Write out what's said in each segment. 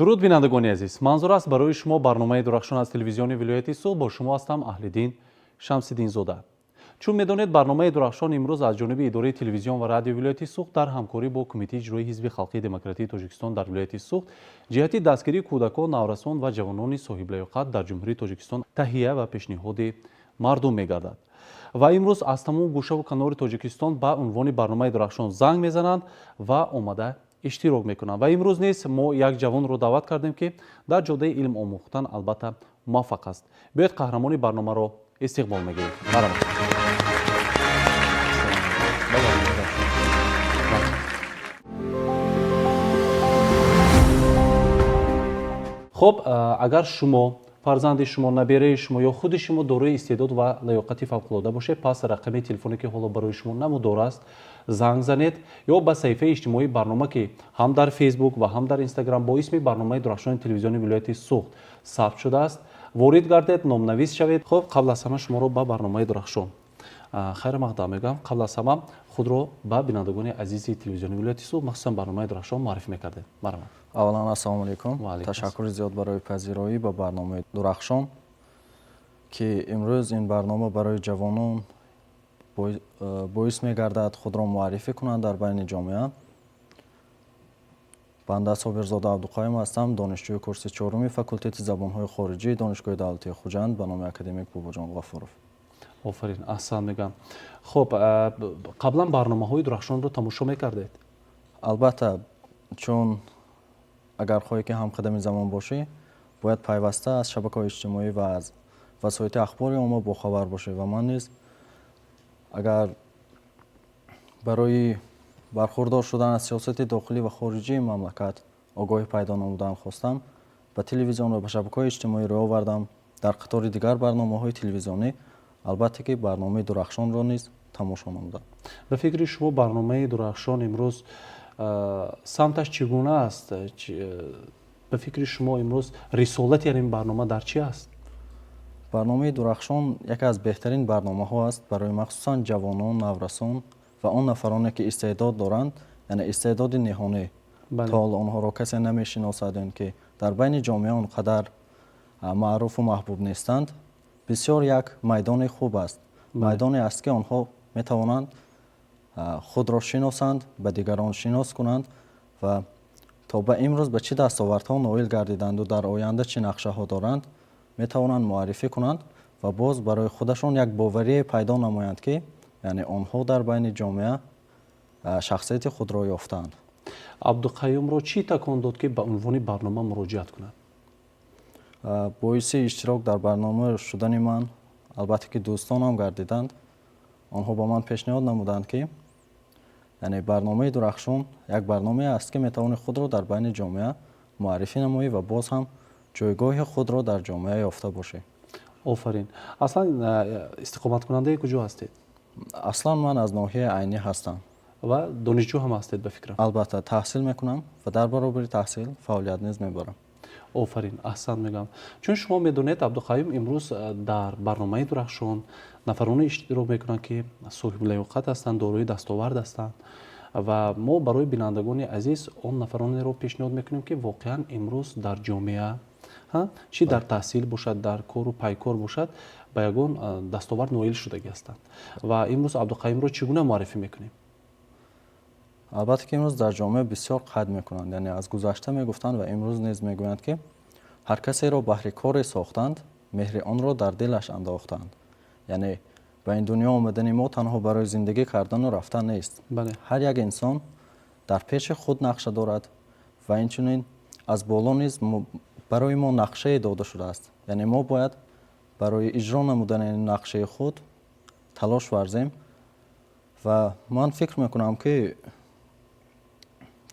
Дуруд, бинандагони азиз! Манзур аст барои шумо барномаи «Дурахшон» аз телевизиони вилояти Суғд. Бо шумо ҳастам Аҳлиддин Шамсиддинзода. Чун медонед, барномаи «Дурахшон» имрӯз аз ҷониби идораи телевизион ва радиои вилояти Суғд дар ҳамкорӣ бо Кумитаи иҷроии Ҳизби халқии демократии Тоҷикистон дар вилояти Суғд ҷиҳати дастгирии кӯдакон, наврасон ва ҷавонони соҳиблаёқат дар Ҷумҳурии Тоҷикистон таҳия ва пешниҳоди мардум мегардад. Ва имрӯз аз тамоми гӯшаву канори Тоҷикистон ба унвони барномаи «Дурахшон» занг мезананд ва омада иштирок мекунанд. Ва имрӯз низ мо як ҷавонро даъват кардем, ки дар ҷодаи илм омӯхтан албатта муваффақ аст. Биёед, қаҳрамони барномаро истиқбол мегирем. Марҳамат. Ба барномаи «Дурахшон». Марҳамат. Хуб, агар шумо, фарзанди шумо, набераи шумо ё худи шумо дорои истеъдод ва лаёқати фавқулода бошед, пас рақами телефоне, ки ҳоло барои шумо намудор аст, занг занед ё ба саҳифаи иҷтимоии барнома, ки ҳам дар Фейсбук ва ҳам дар Инстаграм бо исми барномаи «Дурахшони» телевизиони вилояти Суғд сабт шудааст, ворид гардед, номнавис шавед. Хуб, қабл аз ҳама шуморо ба барномаи «Дурахшон» хайр мақдам мегӯям. Қабл аз ҳама худро ба бинандагони азизи телевизиони вилояти Суғд, махсусан барномаи «Дурахшон», муаррифӣ мекардед. Марҳамат. Аввалан, ассалому алайкум. Ва алайкум. Ташаккури зиёд барои пазироӣ ба барномаи «Дурахшон», ки имрӯз ин барнома барои ҷавонон боис мегардад худро муаррифӣ кунанд дар байни ҷомеа. Банда Собирзода Абдуқаюм ҳастам, донишҷӯи курси чоруми факултети забонҳои хориҷии Донишгоҳи давлатии Хуҷанд ба номи академик Бобоҷон Ғафуров. Офарин, аҳсан мегӯям. Хуб, қаблан барномаҳои «Дурахшонро» тамошо мекардед? Албатта, чун агар хоҳӣ, ки ҳамқадами замон бошӣ, бояд пайваста аз шабакаҳои иҷтимоӣ ва аз васоити ахбори омма бохабар бошӣ. Ва ман низ агар барои бархурдор шудан аз сиёсати дохилӣ ва хориҷии мамлакат огоҳӣ пайдо намудан хостам, ба телевизион ва ба шабакаҳои иҷтимоӣ рӯ овардам. Дар қатори дигар барномаҳои телевизионӣ, албатта, ки барномаи «Дурахшонро» низ тамошо намудам. Ба фикри шумо, барномаи «Дурахшон» имрӯз самташ чӣ гуна аст? Ба фикри шумо, имрӯз рисолати ин барнома дар чӣ аст? Барномаи «Дурахшон» яке аз беҳтарин барномаҳо аст барои махсусан ҷавонон, наврасон ва он нафароне, ки истеъдод доранд, яъне истеъдоди ниҳонӣ, то ҳол онҳоро касе намешиносад ё ки дар байни ҷомеа он қадар маъруфу маҳбуб нестанд. Бисёр як майдони хуб аст, майдоне аст, ки онҳо метавонанд худро шиносанд, ба дигарон шинос кунанд ва то ба имрӯз ба чӣ дастовардҳо ноил гардиданду дар оянда чӣ нақшаҳо доранд, метавонанд муаррифӣ кунанд ва боз барои худашон як боварие пайдо намоянд, ки яъне онҳо дар байни ҷомеа шахсияти худро ёфтаанд. Абдуқаюмро чӣ такон дод, ки ба унвони барнома муроҷиат кунад? Боиси иштирок дар барнома шудани ман, албатта, ки дӯстонам гардиданд. Онҳо ба ман пешниҳод намуданд, ки яъне барномаи «Дурахшон» як барномае аст, ки метавонӣ худро дар байни ҷомеа муаррифӣ намоӣ ва боз ҳам ҷойгоҳи худро дар ҷомеа ёфта бошӣ. Офарин. Аслан истиқоматкунандаи куҷо ҳастед? Аслан ман аз ноҳияи Айнӣ ҳастам. Ва донишҷӯ ҳам ҳастед, ба фикрам? Албатта, таҳсил мекунам ва дар баробари таҳсил фаъолият низ мебарам. Офарин, аҳсан мегӯям. Чун шумо медонед, Абдуқаюм, имрӯз дар барномаи «Дурахшон» нафароне иштирок мекунанд, ки соҳиблаёқат ҳастанд, дорои дастовард ҳастанд, ва мо барои бинандагони азиз он нафаронеро пешниҳод мекунем, ки воқеан имрӯз дар ҷомеа, чӣ дар таҳсил бошад, дар кору пайкор бошад, ба ягон дастовард ноил шудагӣ ҳастанд. Ва имрӯз Абдуқаюмро чӣ гуна муаррифӣ мекунем? Албатта, ки имрӯз дар ҷомеа бисёр қайд мекунанд, яъне аз гузашта мегуфтанд ва имрӯз низ мегӯянд, ки ҳар касеро баҳри коре сохтанд, меҳри онро дар дилаш андохтанд. Яъне ба ин дунё омадани мо танҳо барои зиндагӣ кардану рафтан нест. Ҳар як инсон дар пеши худ нақша дорад ва инчунин аз боло низ барои мо нақшае дода шудааст. Яъне мо бояд барои иҷро намудани нақшаи худ талош варзем. Ва ман фикр мекунам, ки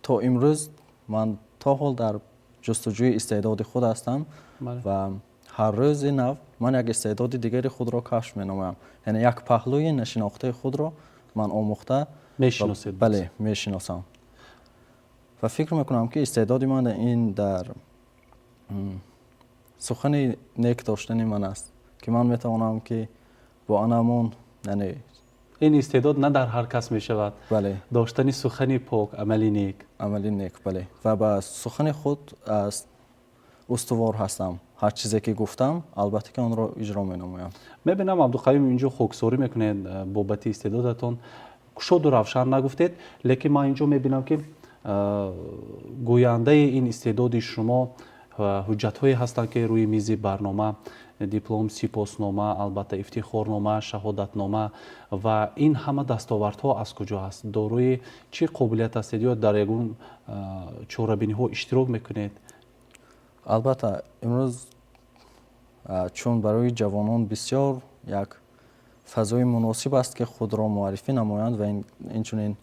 то имрӯз ман то ҳол дар ҷустуҷӯи истеъдоди худ ҳастам ва ҳар рӯзи нав ман як истеъдоди дигари худро кашф менамоям, яъне як паҳлӯи нашинохтаи худро ман омӯхта мешиносед. Бале, мешиносам ва фикр мекунам, ки истеъдоди ман ин дар сухани нек доштани ман аст, ки ман метавонам, ки бо анамон, яъне Ин истеъдод на дар ҳар кас мешавад. Доштани сухани пок, амали нек. Амали нек, бале, ва ба сухани худ Устувор ҳастам. Ҳар чизе ки гуфтам, албатта ки онро иҷро менамоям. Мебинам, Абдуқаюм, инҷо хоксорӣ мекунед бобати истеъдодатон. Кушоду равшан нагуфтед, лекин ман инҷо мебинам, ки гӯяндаи ин истеъдоди шумо ҳуҷҷатҳое ҳастанд, ки рӯи мизи барнома: диплом, сипоснома, албатта, ифтихорнома, шаҳодатнома. Ва ин ҳама дастовардҳо аз куҷо аст? Дорои чӣ қобилият ҳастед ё дар ягон чорабиниҳо иштирок мекунед? Албатта, имрӯз чун барои ҷавонон бисёр як фазои муносиб аст, ки худро муаррифӣ намоянд ва инчунин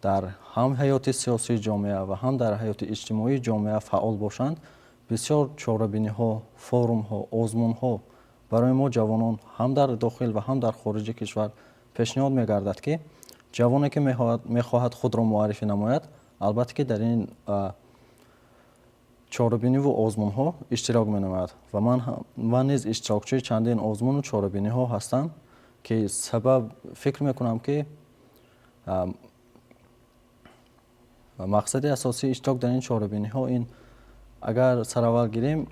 дар ҳам ҳаёти сиёсии ҷомеа ва ҳам дар ҳаёти иҷтимоии ҷомеа фаъол бошанд, бисёр чорабиниҳо, форумҳо, озмунҳо барои мо ҷавонон ҳам дар дохил ва ҳам дар хориҷи кишвар пешниҳод мегардад, ки ҷавоне, ки мехоҳад худро муаррифӣ намояд, албатта ки дар ин чорабиниву озмунҳо иштирок менамояд. Ва ман низ иштирокчии чандин озмуну чорабиниҳо ҳастам, ки сабаб, фикр мекунам, ки мақсади асосии иштирок дар ин чорабиниҳо ин, агар сараввал гирем,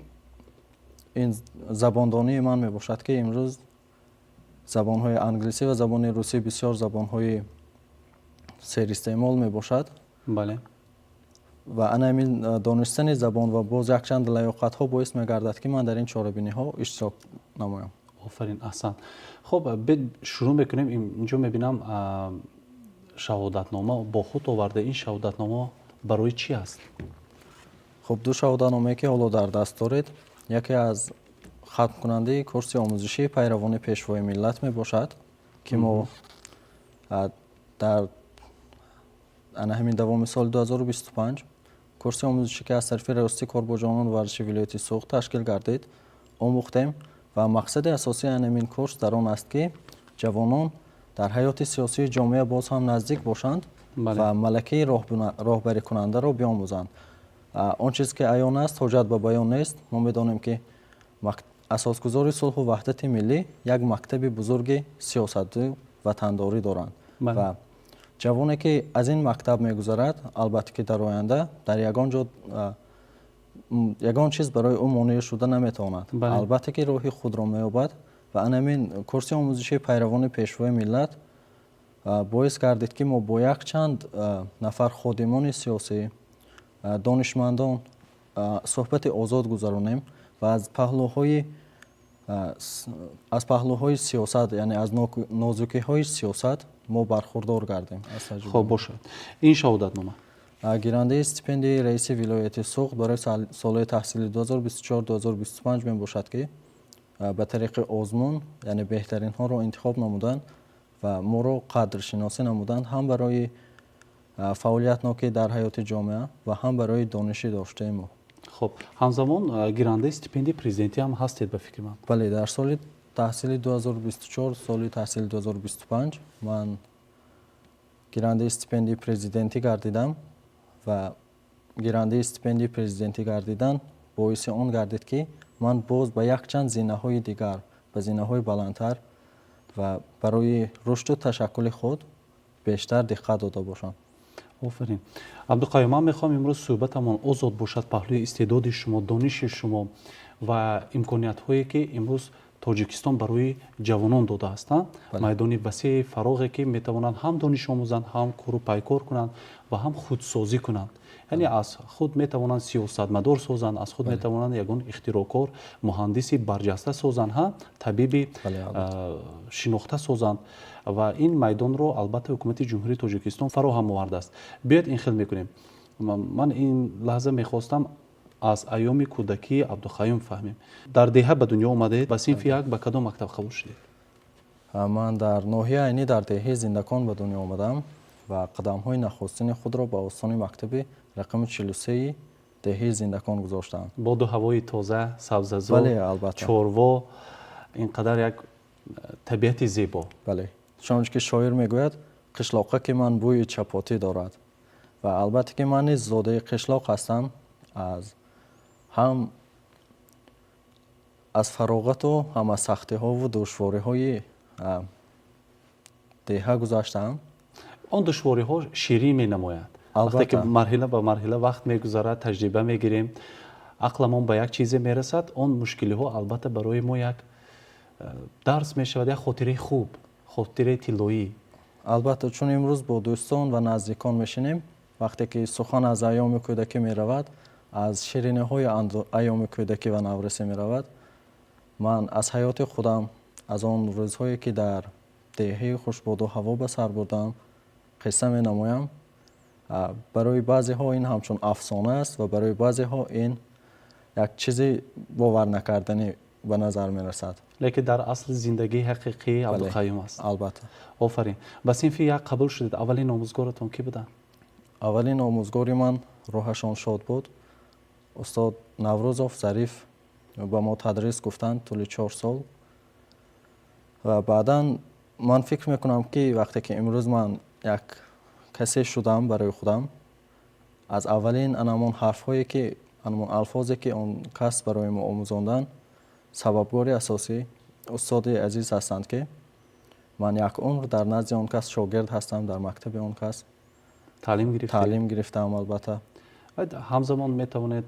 ин забондонии ман мебошад, ки имрӯз забонҳои англисӣ ва забони русӣ бисёр забонҳои серистеъмол мебошад. Ва ана ҳамин донистани забон ва боз якчанд лаёқатҳо боис мегардад, ки ман дар ин чорабиниҳо иштирок намоям. Офарин, аҳсан. Хуб, шурӯъ мекунем. Инҷо мебинам, шаҳодатнома бо худ оварда. Ин шаҳодатнома барои чӣ аст? Хуб, ду шаҳодатномае, ки ҳоло дар даст доред, яке аз хатмкунандаи курси омӯзишии пайравони Пешвои миллат мебошад, ки мо дар ана ҳамин давоми соли 2025 курси омӯзишӣ, ки аз тарафи Раёсати кор бо ҷавонон ва варзиши вилояти Суғд ташкил гардид, омӯхтем. Ва мақсади асосии ҳамин курс дар он аст, ки ҷавонон дар ҳаёти сиёсии ҷомеа боз ҳам наздик бошанд ва малакаи роҳбарикунандаро биомӯзанд. Он чиз, ки аён аст, ҳоҷат ба баён нест. Мо медонем, ки Асосгузори сулҳу ваҳдати миллӣ як мактаби бузурги сиёсату ватандорӣ доранд ва ҷавоне, ки аз ин мактаб мегузарад, албатта ки дар оянда дар ягон ҷо ягон чиз барои ӯ монеъ шуда наметавонад, албатта ки роҳи худро меёбад. Ва ана ҳамин курси омӯзишии пайравони Пешвои миллат боис гардид, ки мо бо якчанд нафар ходимони сиёсӣ, донишмандон суҳбати озод гузаронем ва аз паҳлӯҳои сиёсат, яъне аз нозукиҳои сиёсат мо бархурдор гардем. Хоб бошад. Ин шаҳодатнома? Гирандаи стипендияи раиси вилояти Суғд барои солҳои таҳсили 2024-2025 мебошад, ки ба тариқи озмун, яъне беҳтаринҳоро интихоб намуданд ва моро қадршиносӣ намуданд ҳам барои фаъолиятнокӣ дар ҳаёти ҷомеа ва ҳам барои дониши доштаи мо. Хуб, ҳамзамон гирандаи стипендияи президентӣ ҳам ҳастед, ба фикри ман. Бале, дар соли таҳсили 2024, соли таҳсили 2025 ман гирандаи стипендияи президентӣ гардидам ва гирандаи стипендияи президентӣ гардидан боиси он гардид, ки ман боз ба якчанд зинаҳои дигар, ба зинаҳои баландтар ва барои рушду ташаккули худ бештар диққат дода бошам. Офарин, Абдуқаюм. Ман мехоҳам, имрӯз суҳбатамон озод бошад паҳлӯи истеъдоди шумо, дониши шумо ва имкониятҳое, ки имрӯз Тоҷикистон барои ҷавонон додааст, майдони васеи фароғе, ки метавонанд ҳам дониш омӯзанд, ҳам кору пайкор кунанд ва ҳам худсозӣ кунанд, яъне аз худ метавонанд сиёсатмадор созанд, аз худ метавонанд ягон ихтироъкор, муҳандиси барҷаста созанд, ҳа, табиби шинохта созанд. Ва ин майдонро, албатта, ҳукумати Ҷумҳурии Тоҷикистон фароҳам овардааст. Биёед, ин хел мекунем: ман ин лаҳза мехостам аз айёми кӯдакии Абдуқаюм фаҳмем. Дар деҳа ба дунё омадед. Ба синфи як ба кадом мактаб қабул шудед? Ман дар ноҳияи Айнӣ, дар деҳаи Зиндакон ба дунё омадам ва қадамҳои нахустини худро ба остони мактаби рақами 43-и деҳаи Зиндакон гузоштам. Боду ҳавои тоза, сабзазор. Бале, албатта. Чорво, ин қадар як табиати зебо. Бале, чунончи ки шоир мегӯяд: «Қишлоқаки ман бӯи чапотӣ дорад». Ва албатта ки ман низ зодаи қишлоқ ҳастам. Аз ҳам аз фароғату ҳам аз сахтиҳову душвориҳои деҳа гузаштаам. Он душвориҳо ширин менамояд, вақте ки марҳила ба марҳила вақт мегузарад, таҷриба мегирем. Ақламон ба як чизе мерасад, он мушкилиҳо албатта барои мо як дарс мешавад, як хотираи хуб, хотираи тиллоӣ. Албатта, чун имрӯз бо дӯстон ва наздикон мешинем, вақте ки сухан аз айёми кӯдакӣ меравад, аз шириниҳои айёми кӯдакӣ ва наврасӣ меравад, ман аз ҳаёти худам, аз он рӯзҳое ки дар деҳаи хушбоду ҳаво ба сар бурдам, қисса менамоям. Барои баъзеҳо ин ҳамчун афсона аст ва барои баъзеҳо ин як чизи боварнакарданӣ ба назар мерасад. Лекин дар асли зиндагии ҳақиқии Абдуқаюм аст. Албатта. Офарин. Ба синфи як қабул шудед, аввалин омӯзгоратон кӣ буданд? Аввалин омӯзгори ман, рӯҳашон шод буд, устод Наврӯзов Зариф ба мо тадрис гуфтанд тӯли 4 сол. Ва баъдан ман фикр мекунам, ки вақте ки имрӯз ман як касе шудам барои худам, аз аввалин анамон ҳарфҳое ки, анамон алфозе ки он кас барои мо омӯзонданд, сабабгори асосӣ устоди азиз ҳастанд, ки ман як умр дар назди он кас шогирд ҳастам, дар мактаби он кас таълим гирифтед? Таълим гирифтаам, албатта. Ҳамзамон метавонед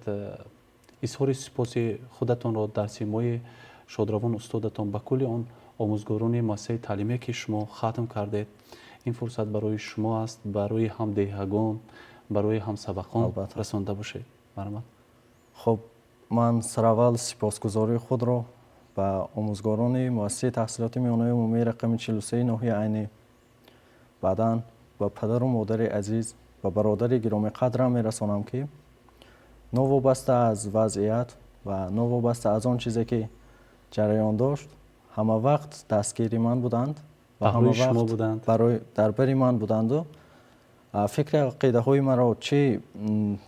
изҳори сипоси худатонро дар симои шодравон устодатон ба кулли он омӯзгорони муассисаи таълимие, ки шумо хатм кардед. Ин фурсат барои шумо аст, барои ҳамдеҳагон, барои ҳамсабақон расонда бошед. Марҳамат. Хуб, ман сараввал сипосгузории худро ба омӯзгорони муассисаи таҳсилоти миёнаи умумии рақами 43 ноҳияи Айнӣ, баъдан ба падару модари азиз ва бародари гиромиқадрам мерасонам, ки новобаста аз вазъият ва новобаста аз он чизе ки ҷараён дошт, ҳама вақт дастгири ман буданд ва ҳама вақт барои дар бари ман буданду фикри ақидаҳои маро, чӣ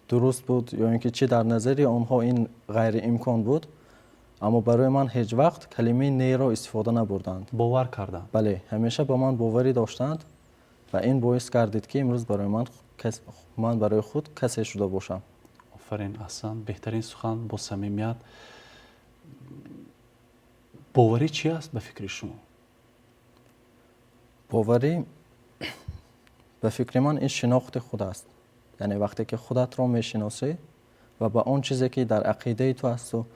дуруст буд ё ин ки чӣ дар назари онҳо ин ғайриимкон буд, аммо барои ман ҳеҷ вақт калимаи неро истифода набурданд. Бовар карданд. Бале, ҳамеша ба ман боварӣ доштанд ва ин боис гардид, ки имрӯз барои ман барои худ касе шуда бошам. Офарин, аҳсан, беҳтарин сухан, бо самимият. Боварӣ чи аст ба фикри шумо? Боварӣ ба фикри ман ин шинохти худ аст. Яъне вақте ки худатро мешиносӣ ва ба он чизе ки дар ақидаи ту асту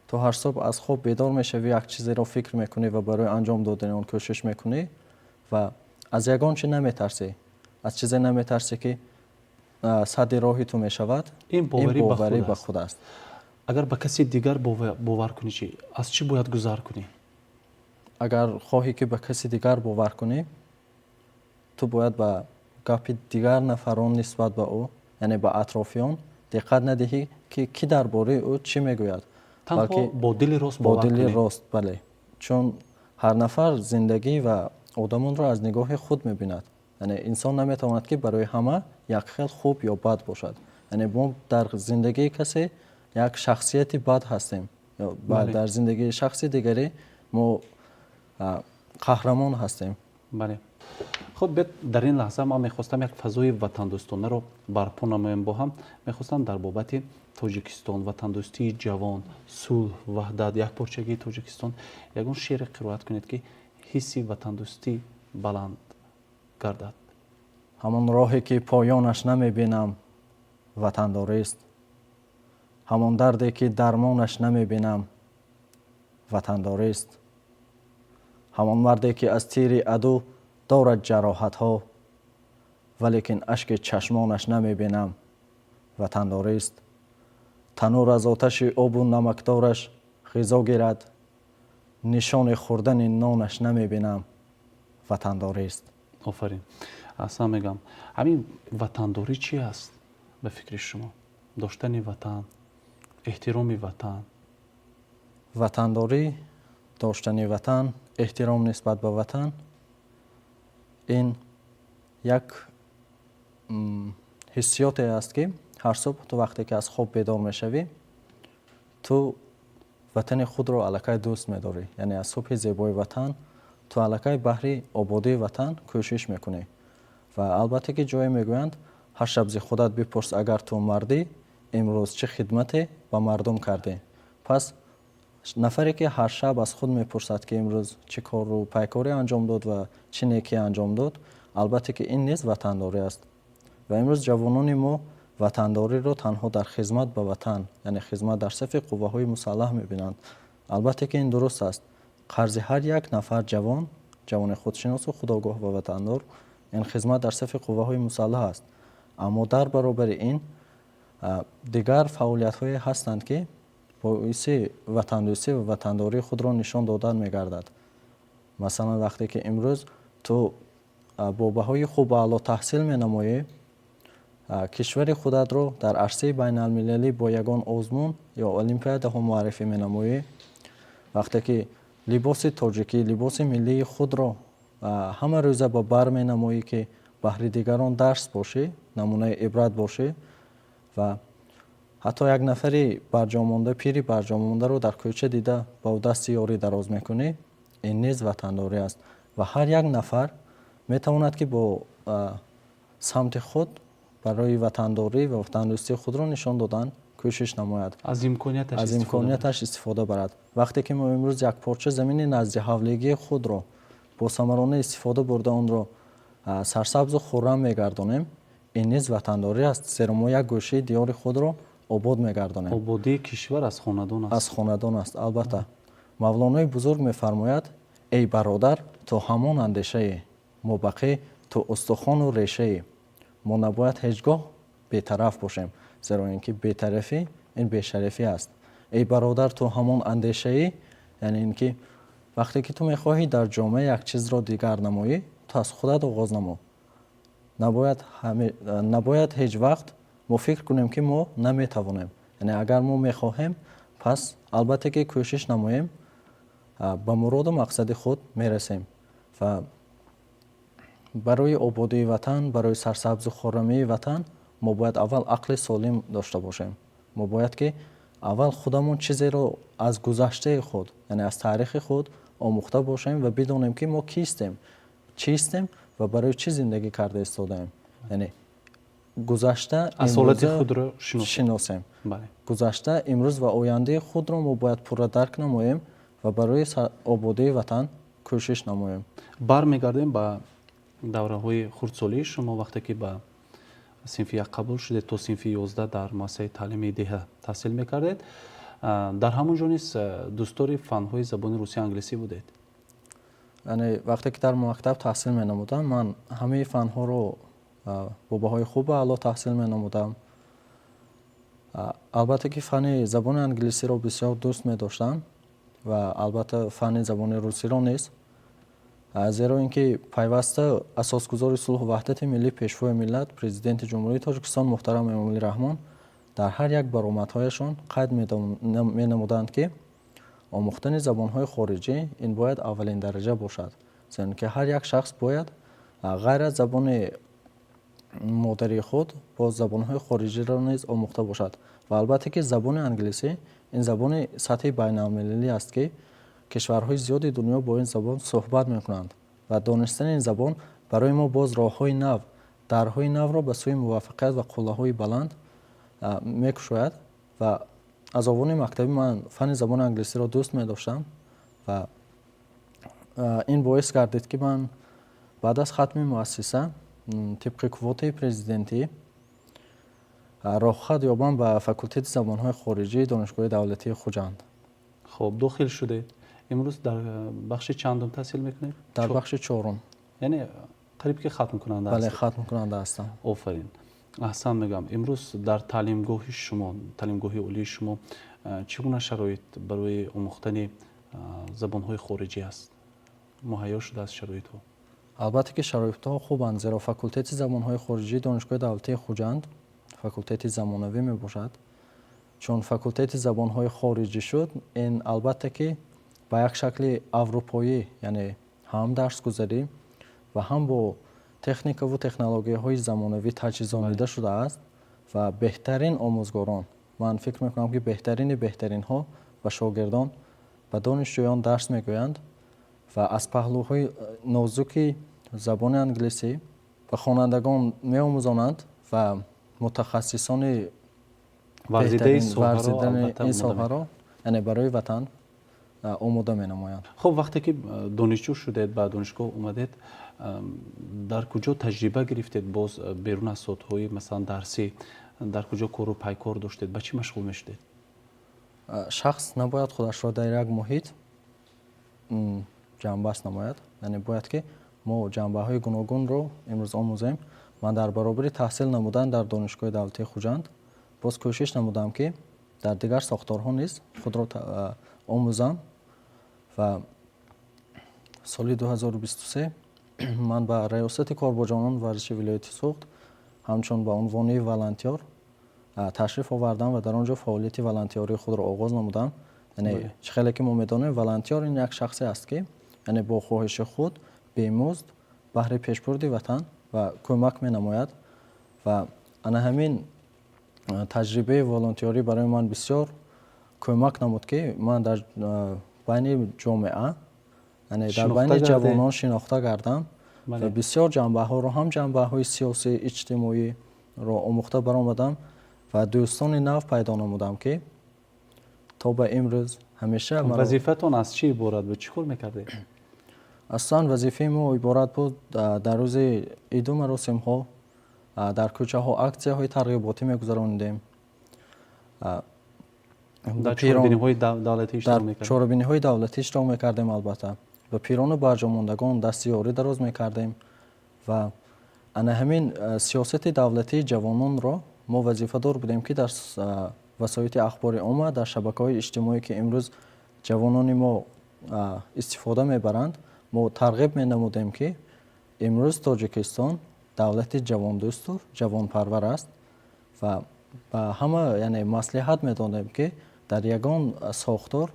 ту ҳар субҳ аз хоб бедор мешавӣ, як чизеро фикр мекунӣ ва барои анҷом додани он кӯшиш мекунӣ ва аз ягон чи наметарсӣ, аз чизе наметарсӣ, ки садди роҳи ту мешавад. Ин боварӣ ба худ аст. Агар ба каси дигар бовар кунӣ чӣ, аз чӣ бояд гузар кунӣ? Агар хоҳӣ, ки ба каси дигар бовар кунӣ, ту бояд ба гапи дигар нафарон нисбат ба ӯ, яъне ба атрофиён, диққат надиҳӣ, ки кӣ дар бораи ӯ чӣ мегӯяд. Танҳо бо дили рост. Бо дили рост, бале, чун ҳар нафар зиндагӣ ва одамонро аз нигоҳи худ мебинад. Яъне инсон наметавонад, ки барои ҳама як хел хуб ё бад бошад. Яъне мо дар зиндагии касе як шахсияти бад ҳастем, дар зиндагии шахси дигаре мо қаҳрамон ҳастем. Бале, хуб, бед, дар ин лаҳза ман мехостам як фазои ватандӯстонаро барпо намоем бо ҳам. Мехостам дар бобати Тоҷикистон, ватандӯстии ҷавон, сулҳ, ваҳдат, якпорчагии Тоҷикистон ягон шеъре қироат кунед, ки ҳисси ватандӯстӣ баланд гардад. Ҳамон роҳе ки поёнаш намебинам, ватандорист. Ҳамон дарде ки дармонаш намебинам, ватандорист. Ҳамон марде ки аз тири аду дорад ҷароҳатҳо, валекин ашки чашмонаш намебинам, ватандорист. Танур аз оташи обу намакдораш ғизо гирад, нишони хӯрдани нонаш намебинам, ватандорист. Офарин, аҳсан мегӯям. Ҳамин ватандорӣ чи аст ба фикри шумо? Доштани ватан, эҳтироми ватан. Ватандорӣ, доштани ватан, эҳтиром нисбат ба ватан ин як ҳиссиёте аст, ки ҳар субҳ ту вақте ки аз хоб бедор мешавӣ, ту ватани худро аллакай дӯст медорӣ. Яъне аз субҳи зебои ватан ту аллакай баҳри ободии ватан кӯшиш мекунӣ. Ва албатта ки ҷое мегӯянд: «Ҳар шаб зи худат бипурс, агар ту мардӣ, имрӯз чӣ хидмате ба мардум кардӣ». Пас нафаре ки ҳар шаб аз худ мепурсад, ки имрӯз чӣ кору пайкорӣ анҷом дод ва чӣ некӣ анҷом дод, албатта ки ин низ ватандорӣ аст. Ва имрӯз ҷавонони мо Ватандориро танҳо дар хизмат ба ватан, яъне хизмат дар сафи қувваҳои мусаллаҳ мебинанд. Албатта ки ин дуруст аст. Қарзи ҳар як нафар ҷавон, ҷавони худшиносу худогоҳ ва ватандор, ин хизмат дар сафи қувваҳои мусаллаҳ аст. Аммо дар баробари ин дигар фаъолиятҳое ҳастанд, ки боиси ватандӯстӣ ва ватандории худро нишон додан мегардад. Масалан, вақте ки имрӯз ту бо баҳои хуб ва аъло таҳсил менамоӣ, кишвари худатро дар арсаи байналмилалӣ бо ягон озмун ё олимпиадаҳо муаррифӣ менамоӣ, вақте ки либоси тоҷикӣ, либоси миллии худро ҳама рӯза ба бар менамоӣ, ки баҳри дигарон дарс бошӣ, намунаи ибрат бошӣ, ва ҳатто як нафари барҷомонда, пири барҷомондаро дар кӯча дида, ба ӯ дасти ёрӣ дароз мекунӣ, ин низ ватандорӣ аст. Ва ҳар як нафар метавонад, ки бо самти худ барои ватандорӣ ва ватандӯстии худро нишон додан кӯшиш намояд. Аз имконияташ. Аз имконияташ истифода барад. Вақте ки мо имрӯз як порча замини назди ҳавлигии худро бо самарона истифода бурда, онро сарсабзу хуррам мегардонем, ин низ ватандорӣ аст, зеро мо як гӯшаи диёри худро обод мегардонем. Ободии кишвар аз хонадон аст. Аз хонадон аст, албатта. Мавлонои бузург мефармояд: «Эй бародар, ту ҳамон андешаӣ, мобақӣ ту устухону решаӣ». Мо набояд ҳеҷ гоҳ бетараф бошем, зеро ин ки бетарафӣ ин бешарафӣ аст. Эй бародар, ту ҳамон андешаӣ, яъне ин ки вақте ки ту мехоҳӣ дар ҷомеа як чизро дигар намоӣ, ту аз худат оғоз намо. Набояд ҳеҷ вақт мо фикр кунем, ки мо наметавонем. Яъне агар мо мехоҳем, пас албатта ки кӯшиш намоем, ба муроду мақсади худ мерасем. Ва барои ободии ватан, барои сарсабзу хуррамии ватан мо бояд аввал ақли солим дошта бошем. Мо бояд ки аввал худамон чизеро аз гузаштаи худ, яъне аз таърихи худ омӯхта бошем ва бидонем, ки мо кистем, чистем ва барои чӣ зиндагӣ карда истодаем. Яъне гузашта асолати худро шиносем. Гузашта, имрӯз ва ояндаи худро мо бояд пурра дарк намоем ва барои ободии ватан кӯшиш намоем. Бармегардем ба давраҳои хурдсолии шумо. Вақте ки ба синфи як қабул шудед, то синфи 11 дар муассисаи таълимии деҳа таҳсил мекардед. Дар ҳамон ҷо низ дӯстдори фанҳои забони русию англисӣ будед? Яъне вақте ки дар мактаб таҳсил менамудам, ман ҳамаи фанҳоро бо баҳои хубу аъло таҳсил менамудам. Албатта ки фанни забони англисиро бисёр дӯст медоштам ва албатта фанни забони русиро низ, зеро ин ки пайваста асосгузори сулҳу ваҳдати миллӣ, Пешвои миллат, Президенти Ҷумҳурии Тоҷикистон муҳтарам Эмомалӣ Раҳмон дар ҳар як баромадҳояшон қайд менамуданд, ки омӯхтани забонҳои хориҷӣ ин бояд аввалин дараҷа бошад, зеро ки ҳар як шахс бояд ғайр аз забони модарии худ боз забонҳои хориҷиро низ омӯхта бошад. Ва албатта ки забони англисӣ ин забони сатҳи байналмилалӣ аст, ки кишварҳои зиёди дунё бо ин забон суҳбат мекунанд, ва донистани ин забон барои мо боз роҳҳои нав, дарҳои навро ба сӯи муваффақият ва қуллаҳои баланд мекушояд. Ва аз овони мактабӣ ман фанни забони англисиро дӯст медоштам ва ин боис гардид, ки ман баъд аз хатми муассиса тибқи квотаи президентӣ роҳхат ёбам ба факултети забонҳои хориҷии Донишгоҳи давлатии Хуҷанд. Хуб, дохил шудед. Имрӯз дар бахши чандум таҳсил мекунед? Дар бахши чорум. Яъне қариб ки хатмкунанда? Бале, хатмкунанда ҳастам. Офарин, аҳсан мегӯям. Имрӯз дар таълимгоҳи шумо, таълимгоҳи олии шумо чӣ гуна шароит барои омӯхтани забонҳои хориҷӣ аст? Муҳайё шудааст шароитҳо? Албатта ки шароитҳо хубанд, зеро факултети забонҳои хориҷии Донишгоҳи давлатии Хуҷанд факултети замонавӣ мебошад. Чун факултети забонҳои хориҷӣ шуд, ин албатта ки ба як шакли аврупоӣ, яъне ҳам дарсгузарӣ ва ҳам бо техникаву технологияҳои замонавӣ таҷҳизонида шудааст. Ва беҳтарин омӯзгорон, ман фикр мекунам, ки беҳтарини беҳтаринҳо ба шогирдон, ба донишҷӯён дарс мегӯянд ва аз паҳлӯҳои нозуки забони англисӣ ба хонандагон меомӯзонанд ва мутахассисони варзидаи ин соҳаро, яъне барои ватан омода менамоянд. Хуб, вақте ки донишҷӯ шудед, ба донишгоҳ омадед, дар куҷо таҷриба гирифтед боз берун аз соатҳои, масалан, дарсӣ? Дар куҷо кору пайкор доштед, ба чӣ машғул мешудед? Шахс набояд худашро дар як муҳит ҷамъбаст намояд, яъне бояд, ки мо ҷанбаҳои гуногунро имрӯз омӯзем. Ман дар баробари таҳсил намудан дар Донишгоҳи давлатии Хуҷанд боз кӯшиш намудам, ки дар дигар сохторҳо низ худро омӯзам ва соли 2023 ман ба Раёсати кор бо ҷавонон, варзиши вилояти Суғд ҳамчун ба унвони волонтёр ташриф овардам ва дар он ҷо фаъолияти волонтёрии худро оғоз намудам. Яъне чӣ хеле ки мо медонем, волонтёр ин як шахсе аст, ки яъне бо хоҳиши худ бемузд баҳри пешбурди ватан ва кӯмак менамояд. Ва ана ҳамин таҷрибаи волонтёрӣ барои ман бисёр кӯмак намуд, ки ман дар байни ҷомеа, яъне дар байни ҷавонон шинохта гардам ва бисёр ҷанбаҳоро, ҳам ҷанбаҳои сиёсӣ, иҷтимоиро омӯхта баромадам ва дӯстони нав пайдо намудам, ки то ба имрӯз ҳамеша. Вазифатон аз чӣ иборат буд, чӣ кор мекардед? Аслан вазифаи мо иборат буд: дар рӯзи иду маросимҳо дар кӯчаҳо аксияҳои тарғиботӣ мегузаронидем. Дар чорабиниҳои давлатӣ иштирок мекардем, албатта, ба пирону барҷомондагон дасти ёрӣ дароз мекардем ва ана ҳамин сиёсати давлатии ҷавононро мо вазифадор будем, ки дар васоити ахбори омма, дар шабакаҳои иҷтимоӣ, ки имрӯз ҷавонони мо истифода мебаранд, мо тарғиб менамудем, ки имрӯз Тоҷикистон давлати ҷавондӯсту ҷавонпарвар аст ва ба ҳама яъне маслиҳат медодем, ки дар ягон сохтор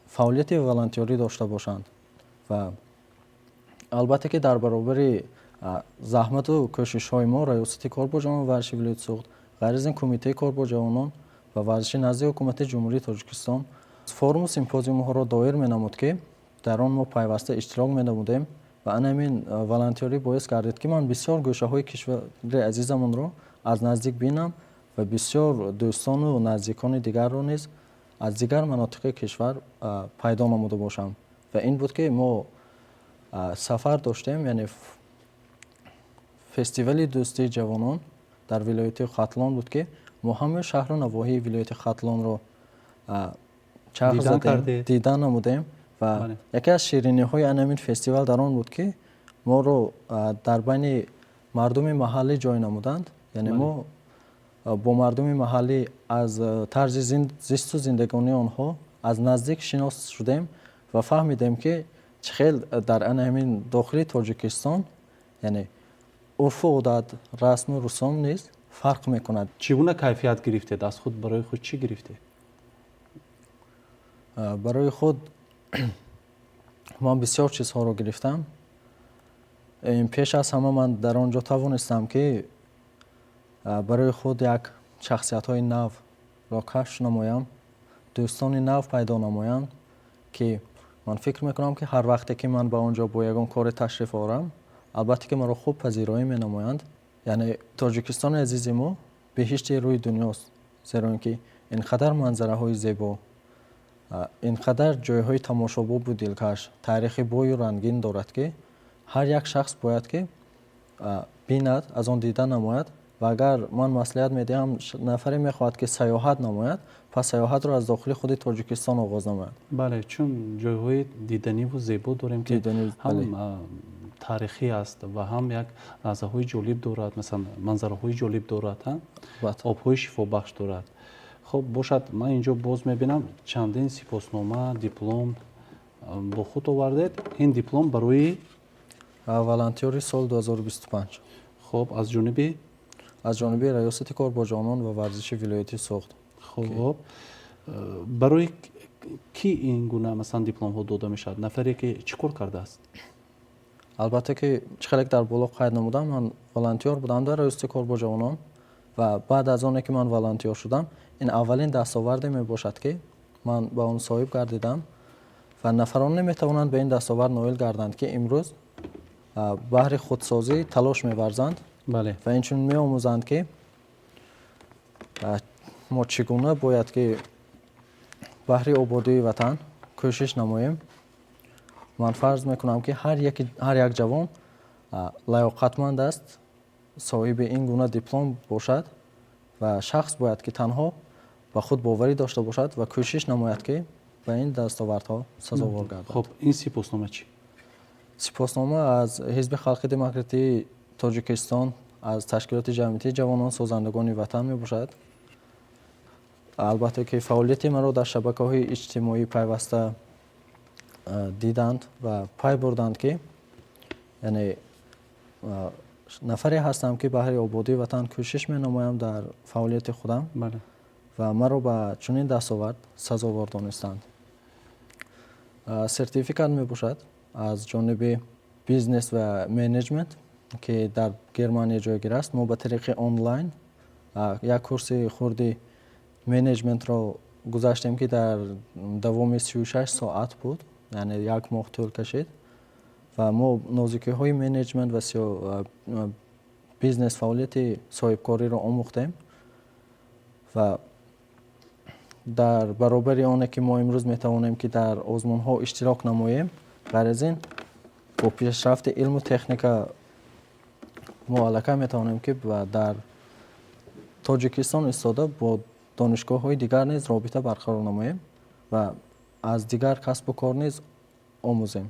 фаъолияти волонтёрӣ дошта бошанд. Ва албатта, ки дар баробари заҳмату кӯшишҳои мо, Раёсати кор бо ҷавонон, варзиши вилояти Суғд, ғайр аз ин, Кумитаи кор бо ҷавонон ва варзиши назди Ҳукумати Ҷумҳурии Тоҷикистон форуму симпозиумҳоро доир менамуд, ки дар он мо пайваста иштирок менамудем. Ва ана ҳамин волонтёрӣ боис гардид, ки ман бисёр гӯшаҳои кишвари азизамонро аз наздик бинам ва бисёр дӯстону наздикони дигарро низ аз дигар манотиқи кишвар пайдо намуда бошам. Ва ин буд, ки мо сафар доштем, яъне фестивали дӯстии ҷавонон дар вилояти Хатлон буд, ки мо ҳамаи шаҳру навоҳии вилояти Хатлонро чарх задем, дидан намудем. Ва яке аз шириниҳои ана ҳамин фестивал дар он буд, ки моро дар байни мардуми маҳаллӣ ҷой намуданд. Яъне мо бо мардуми маҳаллӣ аз тарзи зисту зиндагонии онҳо аз наздик шинос шудем ва фаҳмидем, ки чӣ хел дар ана ҳамин дохили Тоҷикистон, яъне урфу одат, расму русум низ фарқ мекунад. Чӣ гуна кайфият гирифтед аз худ, барои худ чӣ гирифтед? Барои худ ман бисёр чизҳоро гирифтам. Пеш аз ҳама, ман дар он ҷо тавонистам, ки барои худ як шахсиятҳои навро кашф намоям, дӯстони нав пайдо намоям, ки ман фикр мекунам, ки ҳар вақте ки ман ба он ҷо бо ягон коре ташриф орам, албатта, ки маро хуб пазироӣ менамоянд. Яъне Тоҷикистони азизи мо беҳишти рӯи дунёст, зеро ин ки ин қадар манзараҳои зебо, ин қадар ҷойҳои тамошобобу дилкаш, таърихи бою рангин дорад, ки ҳар як шахс бояд, ки бинад, аз он дида намояд. Ва агар ман маслиҳат медиҳам, нафаре мехоҳад, ки сайёҳат намояд, пас сайёҳатро аз дохили худи Тоҷикистон оғоз намояд. Бале, чун ҷойҳои диданиву зебо дорем, ки ҳам таърихӣ аст ва ҳам як лаҳзаҳои ҷолиб дорад, масалан, манзараҳои ҷолиб дорад, обҳои шифобахш дорад. Хуб бошад, ман инҷо боз мебинам, чандин сипоснома, диплом бо худ овардед. Ин диплом барои волонтёри соли 2025. Хуб, аз ҷониби? Аз ҷониби Раёсати кор бо ҷавонон ва варзиши вилояти Суғд. Хуб, барои кӣ ин гуна, масалан, дипломҳо дода мешавад? Нафаре ки чӣ кор кардааст? Албатта, ки чӣ хеле дар боло қайд намудам, ман волонтёр будам дар Раёсати кор бо ҷавонон ва баъд аз оне ки ман волонтёр шудам, ин аввалин дастоварде мебошад, ки ман ба он соҳиб гардидам. Ва нафароне метавонанд ба ин дастовард ноил гарданд, ки имрӯз баҳри худсозӣ талош меварзанд ва инчунин меомӯзанд, ки мо чӣ гуна бояд, ки баҳри ободии ватан кӯшиш намоем. Ман фарз мекунам, ки ҳар як ҷавон лаёқатманд аст, соҳиби ин гуна диплом бошад. Ва шахс бояд ки танҳо ба худ боварӣ дошта бошад ва кӯшиш намояд, ки ба ин дастовардҳо сазовор гардад. Хуб, ин сипоснома чӣ? Сипоснома аз Ҳизби Халқи Демократии Тоҷикистон, аз ташкилоти ҷамъиятии ҷавонон созандагони ватан мебошад. Албатта ки фаъолияти маро дар шабакаҳои иҷтимоӣ пайваста диданд ва пай бурданд, ки яъне нафаре ҳастам, ки баҳри ободии ватан кӯшиш менамоям дар фаъолияти худам ва маро ба чунин дастовард сазовор донистанд. Сертификат мебошад аз ҷониби бизнес ва менеҷмент, ки дар Германия ҷойгир аст. Мо ба тариқи онлайн як курси хурди менеҷментро гузаштем, ки дар давоми 36 соат буд, яъне як моҳ тӯл кашид, ва мо нозукиҳои менеҷмент ва бизнес, фаъолияти соҳибкориро омӯхтем. Ва дар баробари оне ки мо имрӯз метавонем, ки дар озмунҳо иштирок намоем, ғайр аз ин, бо пешрафти илму техника мо аллакай метавонем, ки дар Тоҷикистон истода бо донишгоҳҳои дигар низ робита барқарор намоем ва аз дигар касбу кор низ омӯзем.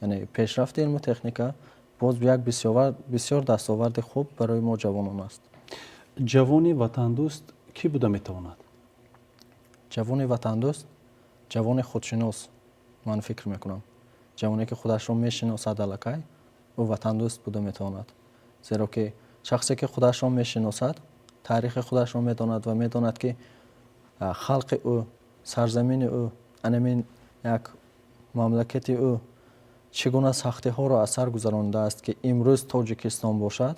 Яъне пешрафти илму техника боз як бисёр дастоварди хуб барои мо ҷавонон аст. Ҷавони ватандӯст кӣ буда метавонад? Ҷавони ватандӯст ҷавони худшинос, ман фикр мекунам. Ҷавоне, ки худашро мешиносад, аллакай ӯ ватандӯст буда метавонад, зеро ки шахсе, ки худашро мешиносад, таърихи худашро медонад ва медонад, ки халқи ӯ, сарзамини ӯ, анамин як мамлакати ӯ чӣ гуна сахтиҳоро аз сар гузаронидааст, ки имрӯз Тоҷикистон бошад,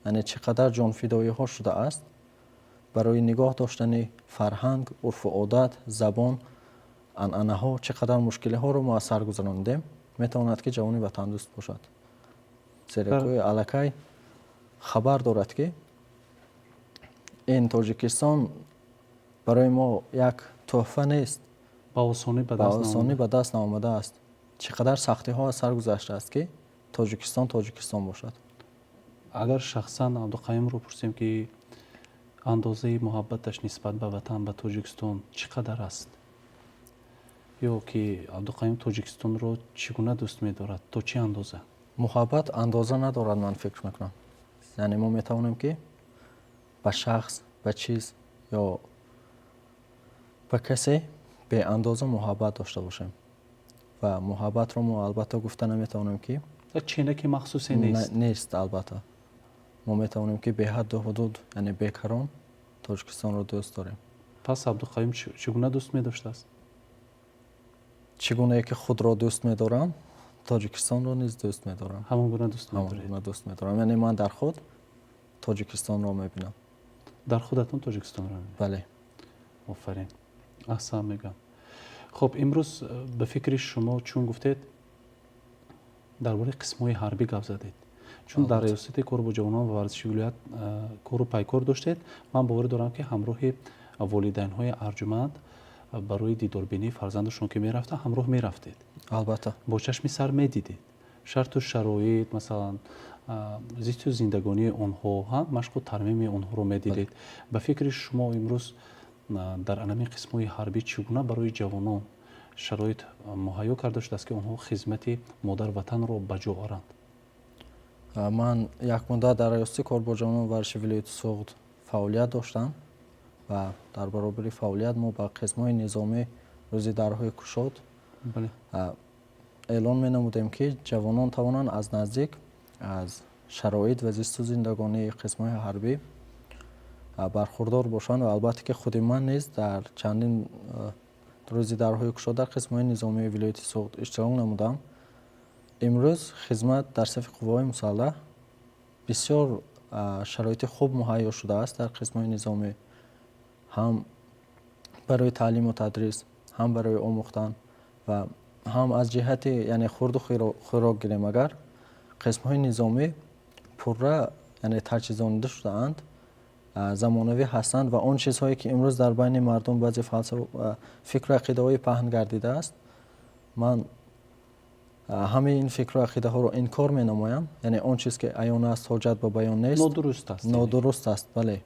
яъне чӣ қадар ҷонфидоиҳо шудааст барои нигоҳ доштани фарҳанг, урфу одат, забон, анъанаҳо, чӣ қадар мушкилиҳоро мо аз сар гузаронидем, метавонад, ки ҷавони ватандӯст бошад, зеро ки аллакай хабар дорад, ки ин Тоҷикистон барои мо як тӯҳфа нест, ба осонӣ ба ба осонӣ ба даст наомадааст, чӣ қадар сахтиҳо аз сар гузаштааст, ки Тоҷикистон Тоҷикистон бошад. Агар шахсан Абдуқаюмро пурсем, ки андозаи муҳаббаташ нисбат ба ватан, ба Тоҷикистон чӣ қадар аст, ё ки Абдуқаюм Тоҷикистонро чӣ гуна дӯст медорад, то чӣ андоза? Муҳаббат андоза надорад, ман фикр мекунам. Яъне мо метавонем, ки ба шахс, ба чиз ё ба касе беандоза муҳаббат дошта бошем ва муҳаббатро мо албатта гуфта наметавонем, ки як ченаки махсусе нест. Нест, албатта. Мо метавонем, ки беҳадду ҳудуд, яъне бекарон Тоҷикистонро дӯст дорем. Пас Абдуқаюм чӣ гуна дӯст медоштааст? Чӣ гунае ки худро дӯст медорам, Тоҷикистонро низ дӯст медорам. Ҳамон гуна дӯст ҳамон медоред? Гуна дӯст медорам, яъне ман дар худ Тоҷикистонро мебинам. Дар худатон Тоҷикистонро мебинед? Бале. Офарин, аҳсан мегӯям. Хуб, имрӯз ба фикри шумо, чун гуфтед, дар бораи қисмҳои ҳарбӣ гап задед, чун дар риёсати кор бо ҷавонон ва варзиши вилоят кору пайкор доштед, ман боварӣ дорам, ки ҳамроҳи волидайнҳои арҷуманд барои дидорбинии фарзандашон ки мерафта, ҳамроҳ мерафтед. Албатта. Бо чашми сар медидед шарту шароит, масалан, зисту зиндагонии онҳо, ҳам машқу тармими онҳоро медидед. Ба фикри шумо, имрӯз дар анами қисмҳои ҳарбӣ чӣ гуна барои ҷавонон шароит муҳайё карда шудааст, ки онҳо хизмати модар ватанро ба ҷо оранд? Ман як муддат дар риёсати кор бо ҷавонон варзиши вилояти Суғд фаъолият доштам ва дар баробари фаъолият мо ба қисмҳои низомӣ рӯзи дарҳои кушод эълон менамудем, ки ҷавонон тавонанд аз наздик аз шароит ва зисту зиндагонии қисмҳои ҳарбӣ бархурдор бошанд. Ва албатта ки худи ман низ дар чандин рӯзи дарҳои кушод дар қисмҳои низомии вилояти Суғд иштирок намудам. Имрӯз хизмат дар сафи қувваҳои мусаллаҳ бисёр шароити хуб муҳайё шудааст дар қисмҳои низомӣ, ҳам барои таълиму тадрис, ҳам барои омӯхтан ва ҳам аз ҷиҳати, яъне, хурду хӯрок гирем агар, қисмҳои низомӣ пурра, яъне, таҷҳизонида шудаанд, замонавӣ ҳастанд. Ва он чизҳое, ки имрӯз дар байни мардум баъзе фикру ақидаҳои паҳн гардидааст, ман ҳамаи ин фикру ақидаҳоро инкор менамоям. Яъне он чиз, ки аён аст, ҳоҷат ба баён нест. Нодуруст аст. Нодуруст аст, бале.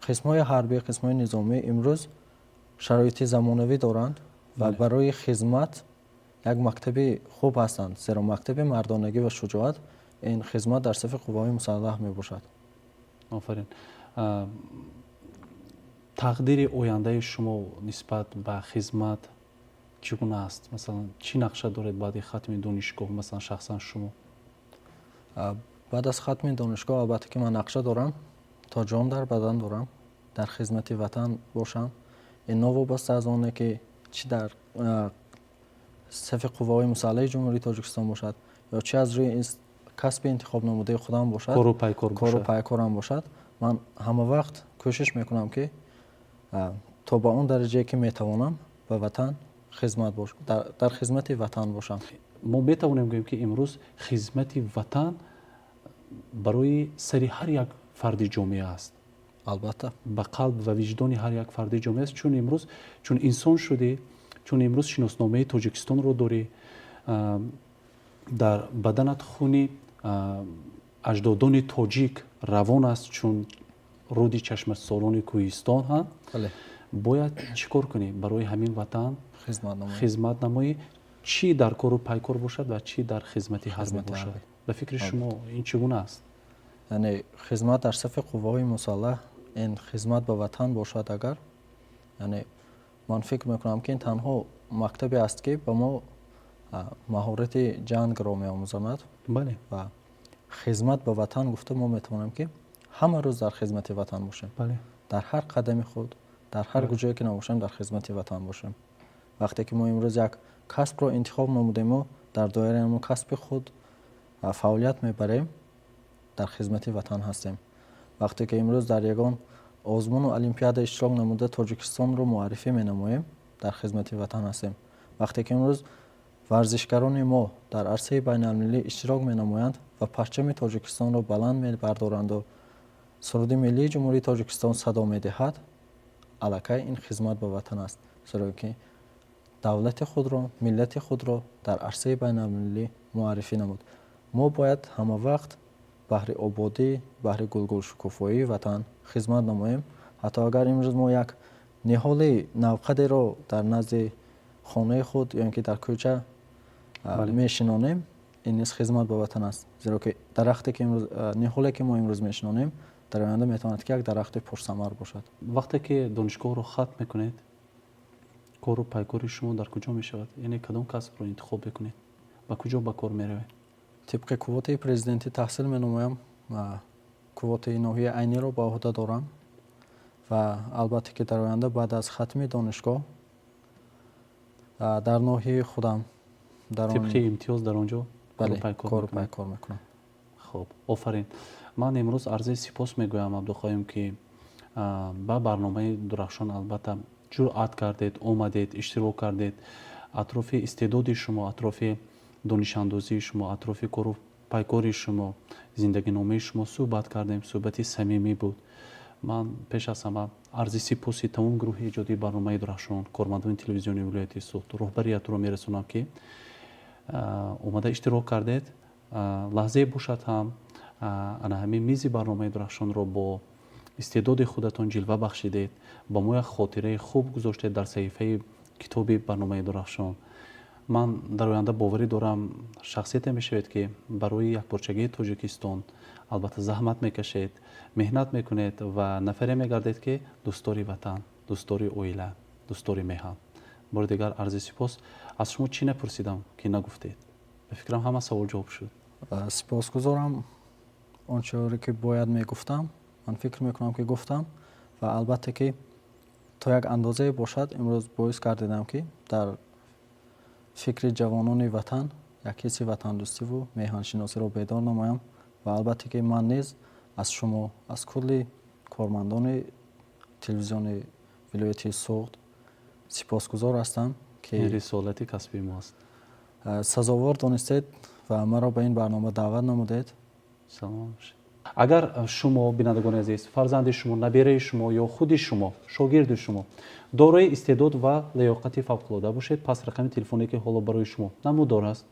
Қисмҳои ҳарбӣ, қисмҳои низомӣ имрӯз шароити замонавӣ доранд ва барои хизмат як мактаби хуб ҳастанд, зеро мактаби мардонагӣ ва шуҷоат ин хизмат дар сафи қувваҳои мусаллаҳ мебошад. Офарин. Тақдири ояндаи шумо нисбат ба хизмат чӣ гуна аст? Масалан, чӣ нақша доред баъди хатми донишгоҳ, масалан, шахсан шумо? Баъд аз хатми донишгоҳ, албатта ки ман нақша дорам, то ҷон дар бадан дорам, дар хизмати ватан бошам. Ин новобаста аз оне ки чӣ дар сафи қувваҳои мусаллаҳи Ҷумҳурии Тоҷикистон бошад ё чӣ аз рӯи касби интихобнамудаи худам бошад, кору пайкор, кору пайкорам бошад, ман ҳама вақт кӯшиш мекунам, ки то ба он дараҷае ки метавонам, ба ватан хизмат дар хизмати ватан бошам. Мо метавонем гӯем, ки имрӯз хизмати ватан барои сари ҳар як фарди ҷомеа аст. Албатта. Ба қалб ва виҷдони ҳар як фарди ҷомеа аст, чун имрӯз чун инсон шудӣ, чун имрӯз шиносномаи Тоҷикистонро дорӣ, дар баданат хуни аҷдодони тоҷик равон аст, чун руди чашмасорони кӯҳистон ҳа, бояд чӣ кор кунӣ? Барои ҳамин ватан хизмат намоӣ, чӣ дар кору пайкор бошад ва чӣ дар хизмати ҳарбӣ бошад. Ба фикри шумо, ин чӣ гуна аст? Яъне хизмат дар сафи қувваҳои мусаллаҳ ин хизмат ба ватан бошад агар, яъне ман фикр мекунам, ки ин танҳо мактабе аст, ки ба мо маҳорати ҷангро меомӯзонад. Ва хизмат ба ватан гуфта, мо метавонем, ки ҳама рӯз дар хизмати ватан бошем, дар ҳар қадами худ, дар ҳар куҷое ки набошем, дар хизмати ватан бошем. Вақте ки мо имрӯз як касбро интихоб намудему дар доираи ҳамон касби худ фаъолият мебарем, дар хизмати ватан ҳастем. Вақте ки имрӯз дар ягон озмуну олимпиада иштирок намуда, Тоҷикистонро муаррифӣ менамоем, дар хизмати ватан ҳастем. Вақте ки имрӯз варзишгарони мо дар арсаи байналмилалӣ иштирок менамоянд ва парчами Тоҷикистонро баланд мебардоранду суруди миллии Ҷумҳурии Тоҷикистон садо медиҳад, аллакай ин хизмат ба ватан аст, зеро ки давлати худро, миллати худро дар арсаи байналмилалӣ муаррифӣ намуд. Мо бояд ҳама вақт баҳри ободӣ, баҳри гулгулшукуфоии ватан хизмат намоем. Ҳатто агар имрӯз мо як ниҳоли навқадеро дар назди хонаи худ ё ин ки дар кӯча мешинонем, ин низ хизмат ба ватан аст, зеро ки дарахте ки имрӯз, ниҳоле ки мо имрӯз мешинонем, дар оянда метавонад ки як дарахти пурсамар бошад. Вақте ки донишгоҳро хатм мекунед, кору пайкори шумо дар куҷо мешавад? Яъне кадом касбро интихоб мекунед, ба куҷо ба кор меравед? Тибқи квотаи президентӣ таҳсил менамоям, квотаи ноҳияи Айниро ба ӯҳда дорам ва албатта ки дар оянда баъд аз хатми донишгоҳ дар ноҳияи худам. Тибқи имтиёз дар он ҷо? Кору пайкор мекунам. Хуб, офарин. Ман имрӯз арзаи сипос мегӯям, Абдуқоюм, ки ба барномаи Дурахшон, албатта, ҷуръат кардед, омадед, иштирок кардед. Атрофи истеъдоди шумо, атрофи донишандозии шумо, атрофи кору пайкори шумо, зиндагиномаи шумо суҳбат кардем. Суҳбати самимӣ буд. Ман пеш аз ҳама арзи сипоси тамом гурӯҳи эҷодии барномаи Дурахшон, кормандони телевизиони вилояти Суғд, роҳбариятро мерасонам, ки омада иштирок кардед. Лаҳзае бошад ҳам, ана ҳамин мизи барномаи Дурахшонро бо истеъдоди худатон ҷилва бахшидед, ба мо як хотираи хуб гузоштед дар саҳифаи китоби барномаи Дурахшон. Ман дар оянда боварӣ дорам, шахсияте мешавед, ки барои якпорчагии Тоҷикистон, албатта, заҳмат мекашед, меҳнат мекунед ва нафаре мегардед, ки дӯстдори ватан, дӯстдори оила, дӯстдори меҳан. Бори дигар арзи сипос. Аз шумо чӣ напурсидам, ки нагуфтед? Ба фикрам, ҳама савол ҷавоб шуд. Сипосгузорам. Он чире ки бояд мегуфтам, ман фикр мекунам, ки гуфтам ва албатта ки то як андозае бошад, имрӯз боис гардидам, ки дар фикри ҷавонони ватан як ҳисси ватандӯстиву меҳаншиносиро бедор намоям. Ва албатта ки ман низ аз шумо, аз кулли кормандони телевизиони вилояти Суғд сипосгузор ҳастам, ки рисолати касбии мо аст. Сазовор донистед ва маро ба ин барнома даъват намудед. Саломат бошед. Агар шумо, бинандагони азиз, фарзанди шумо, набераи шумо ё худи шумо, шогирди шумо дорои истеъдод ва лаёқати фавқулода бошед, пас рақами телефоне, ки ҳоло барои шумо намудор аст,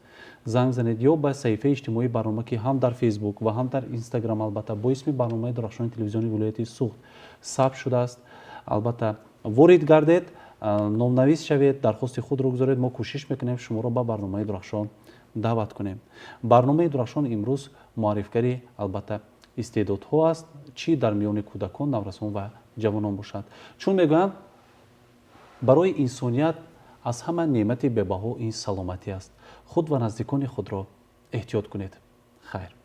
занг занед ё ба саҳифаи иҷтимоии барнома, ки ҳам дар Фейсбук ва ҳам дар Инстаграм, албатта, бо исми барномаи Дурахшони телевизиони вилояти Суғд сабт шудааст, албатта, ворид гардед, номнавис шавед, дархости худро гузоред. Мо кӯшиш мекунем, шуморо ба барномаи Дурахшон даъват кунем. Барномаи Дурахшон имрӯз муаррифгари, албатта, истеъдодҳо аст, чӣ дар миёни кӯдакон, наврасон ва ҷавонон бошад. Чун мегӯянд, барои инсоният аз ҳама неъмати бебаҳо ин саломатӣ аст. Худ ва наздикони худро эҳтиёт кунед. Хайр.